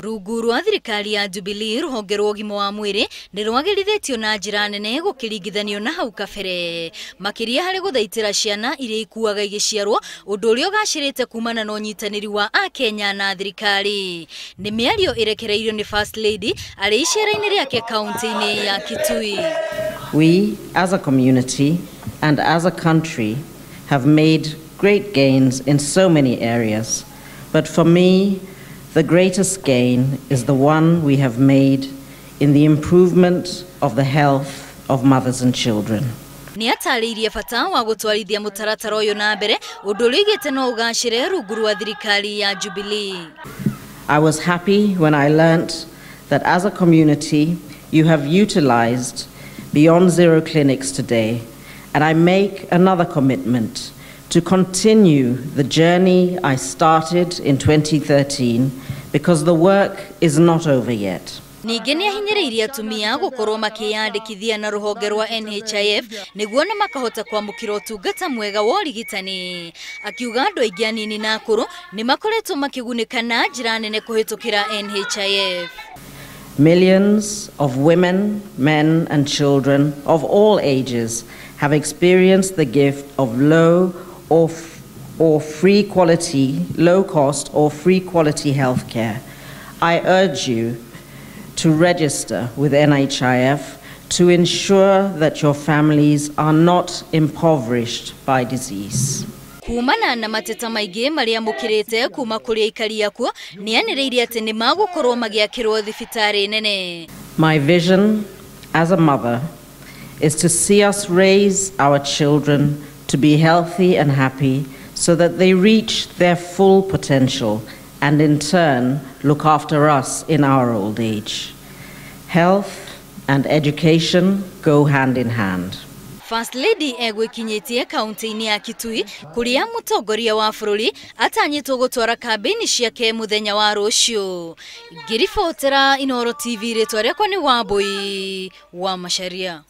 Rungu rwa thirikari ya Jubilee rũhonge rwa ũgima wa mwĩrĩ nĩ rwagĩrithĩtio na njĩra nene gũkĩringithanio na hau kabere, makĩria harĩ gũthaitĩra ciana iria ikuaga igĩciarwo, ũndũ ũrĩa ũgacĩrĩte kumana na ũnyitanĩri wa Akenya na thirikari. Nĩ mĩario ĩrekereirio nĩ First Lady arĩ icera-inĩ rĩake kaunti-inĩ ya Kitui. We as a community and as a country have made great gains in so many areas, but for me, the greatest gain is the one we have made in the improvement of the health of mothers and children. Nĩ atarĩirie bata wa gũtwarithia mũtaratara ũyũ na mbere, ũndũ ũrĩa oigĩte no ũgacĩre rungu rwa thirikari ya Jubilee. I was happy when I learnt that as a community you have utilized Beyond Zero clinics today, and I make another commitment to continue the journey I started in 2013, because the work is not over yet. Ningĩ nĩ ahinyĩrĩirie atumia gũkorwo makĩyandĩkithia na rũhonge rwa NHIF nĩguo na makahota kwamũkĩra ũtungata mwega wa ũrigitani. Akiuga andũ aingĩ anini na akũrũ nĩ makoretwo makĩgunĩka na njĩra nene kũhĩtũkĩra NHIF. Millions of women, men and children of all ages have experienced the gift of low or free quality, low cost or free quality healthcare. I urge you to register with NHIF to ensure that your families are not impoverished by disease. Kumana na mateta maingĩ marĩa mũkĩrĩte kuma kũrĩ aikari akuo, nĩ anĩrĩire atĩ nĩ magũkorwo magĩakĩrwo thibitarĩ nene. My vision as a mother is to see us raise our children to be healthy and happy so that they reach their full potential and in turn look after us in our old age. Health and education go hand in hand. First Lady egwĩkinyĩtie kaunti-inĩ ya Kitui kũrĩa mũtongoria wa bũrũri atanyĩtwo gũtwara kambĩini ciake mũthenya wa rũciũ. Ngĩribotera Inooro TV, rĩtwa rĩakwa nĩ Wambui wa Macharia.